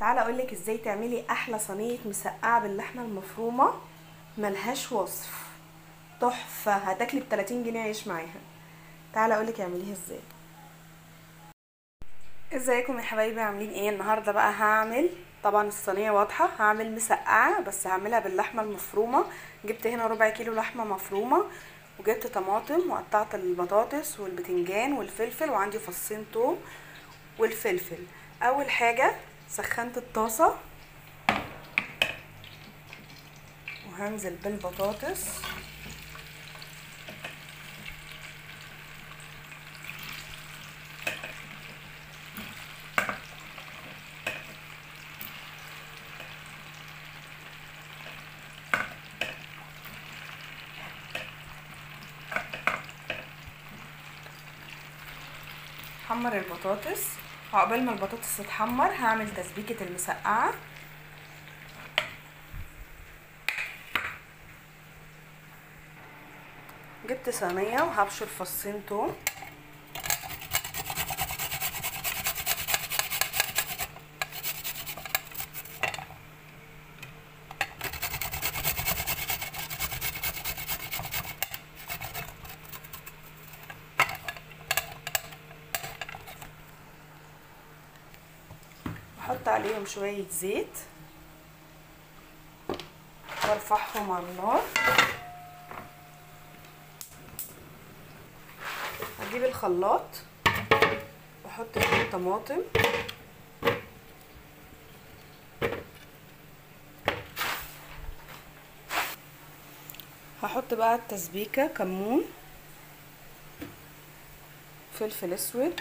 تعالى اقولك ازاي تعملي احلى صينية مسقعه باللحمه المفرومه، ملهاش وصف، تحفة، هتاكلي ب 30 جنيه عيش معاها. تعالى اقولك اعمليها ازاي. ازيكم يا حبايبي، عاملين ايه النهارده؟ بقى هعمل، طبعا الصينية واضحة، هعمل مسقعه بس هعملها باللحمه المفرومه. جبت هنا ربع كيلو لحمه مفرومه، وجبت طماطم، وقطعت البطاطس والبتنجان والفلفل، وعندي فصين توم والفلفل. اول حاجة سخنت الطاسه وهنزل بالبطاطس. حمر البطاطس، عقبال ما البطاطس تتحمر هعمل تسبيكة المسقعة. جبت صينية وهبشر فصين توم، احط عليهم شوية زيت وارفعهم على النار. هجيب الخلاط واحط فيه طماطم، هحط بقى التسبيكة، كمون، فلفل اسود،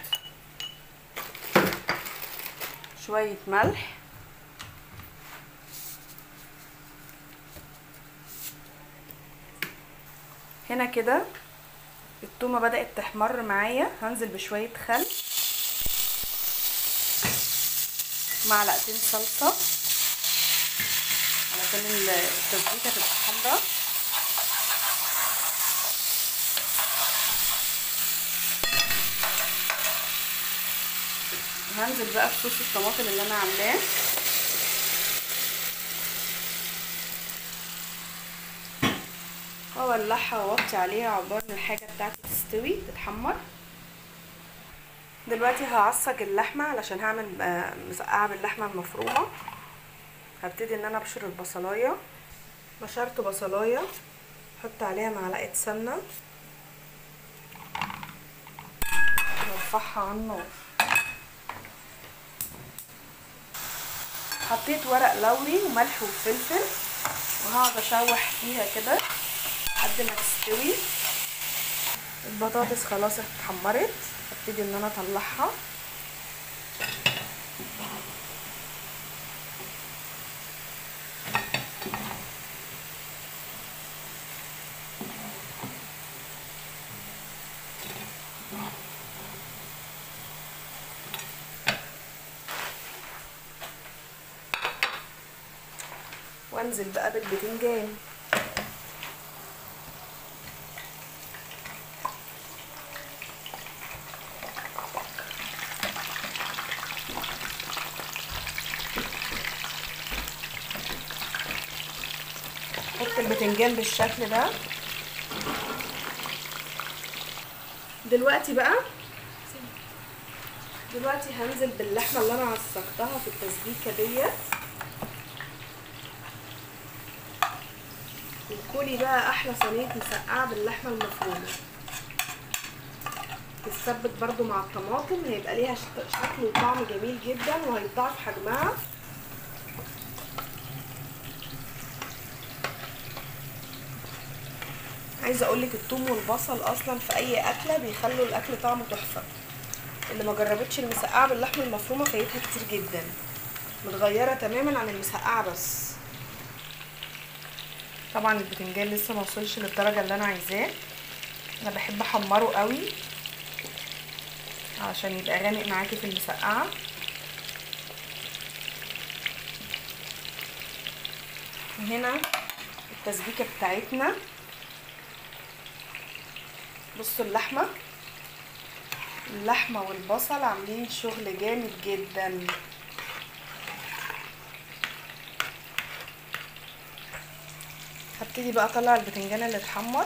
شوية ملح، هنا كده التومة بدأت تحمر معايا، هنزل بشوية خل، معلقتين صلصة علشان التسبيكة تبقى حمرا. هنزل بقى بصوص الطماطم اللي انا عاملاه، واولعها واوطي عليها عقبال ما الحاجة بتاعتي تستوي تتحمر. دلوقتي هعصج اللحمة علشان هعمل مسقعه باللحمه المفرومه. هبتدي ان انا ابشر البصلايه. بشرت بصلايه، احط عليها معلقه سمنه وارفعها على النار. حطيت ورق لوري وملح وفلفل، وهقعد اشوح فيها كده لحد ما تستوي. البطاطس خلاص اتحمرت، هبتدي ان انا اطلعها. وانزل بقى بالبتنجان. حط البتنجان بالشكل ده. دلوقتي بقى هنزل باللحمه اللي انا عصقتها في التسبيكه ديت. وكلي بقى احلى صينية مسقعه باللحمه المفرومه، تتسبك برضو مع الطماطم، هيبقى ليها شكل وطعم جميل جدا وهيتضاعف حجمها. عايزه اقولك الثوم والبصل اصلا في اي اكله بيخلوا الاكل طعمه تحفة. اللي ما جربتش المسقعه باللحمه المفرومه فايتها كتير جدا، متغيرة تماما عن المسقعه. بس طبعا البتنجان لسه ما وصلش للدرجة اللي انا عايزاه، انا بحب احمره قوي عشان يبقى غامق معاكي في المسقعه. وهنا التسبيكه بتاعتنا، بصوا اللحمة والبصل عاملين شغل جامد جدا. هبتدي بقى اطلع البتنجان اللي اتحمر.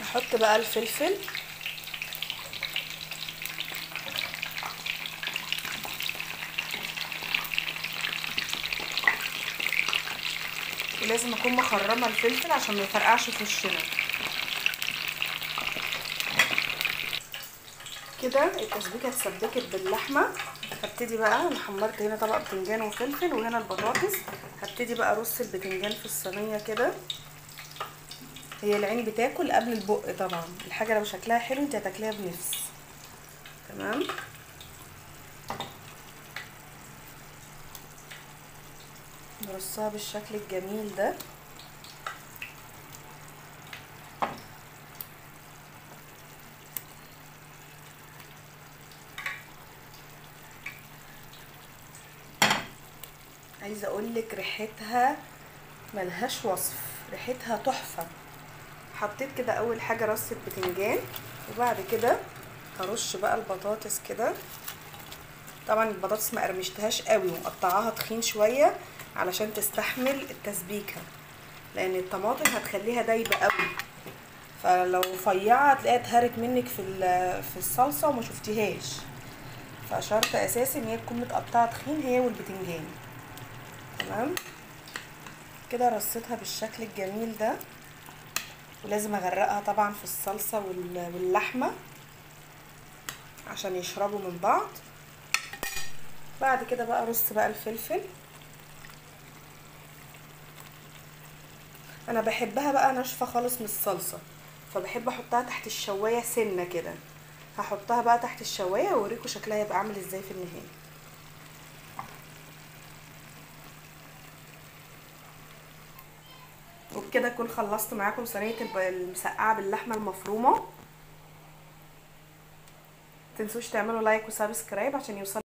احط بقى الفلفل، ولازم اكون مخرمة الفلفل عشان ما يفرقعش في وشنا كده. التسبيكه اتسبكت باللحمه. هبتدي بقى، انا حمرت هنا طبق بتنجان وفلفل وهنا البطاطس. هبتدي بقى ارص البتنجان في الصينية كده. هي العين بتاكل قبل البق طبعا، الحاجة لو شكلها حلو انت هتاكليها بنفس. تمام. نرصها بالشكل الجميل ده. عايزه اقولك ريحتها ملهاش وصف، ريحتها تحفة. حطيت كده اول حاجة رصه بتنجان، وبعد كده هرش بقى البطاطس كده. طبعا البطاطس ما قرمشتهاش قوي ومقطعاها تخين شوية علشان تستحمل التسبيكه، لان الطماطم هتخليها دايبه قوي، فلو رفيعة هتلاقيها اتهرت منك في الصلصه وما شفتيهاش. فشرط اساسي ان هي تكون متقطعه تخين هي والبتنجان. تمام كده رصيتها بالشكل الجميل ده، ولازم اغرقها طبعا في الصلصه واللحمة عشان يشربوا من بعض. بعد كده بقى ارص بقى الفلفل. انا بحبها بقى ناشفة خالص من الصلصه، فبحب احطها تحت الشوايه سنة كده. هحطها بقى تحت الشوايه واوريكم شكلها هيبقى عامل ازاي في النهاية. وبكده اكون خلصت معاكم صينية المسقعه باللحمه المفرومه. متنسوش تعملوا like و subscribe عشان يوصل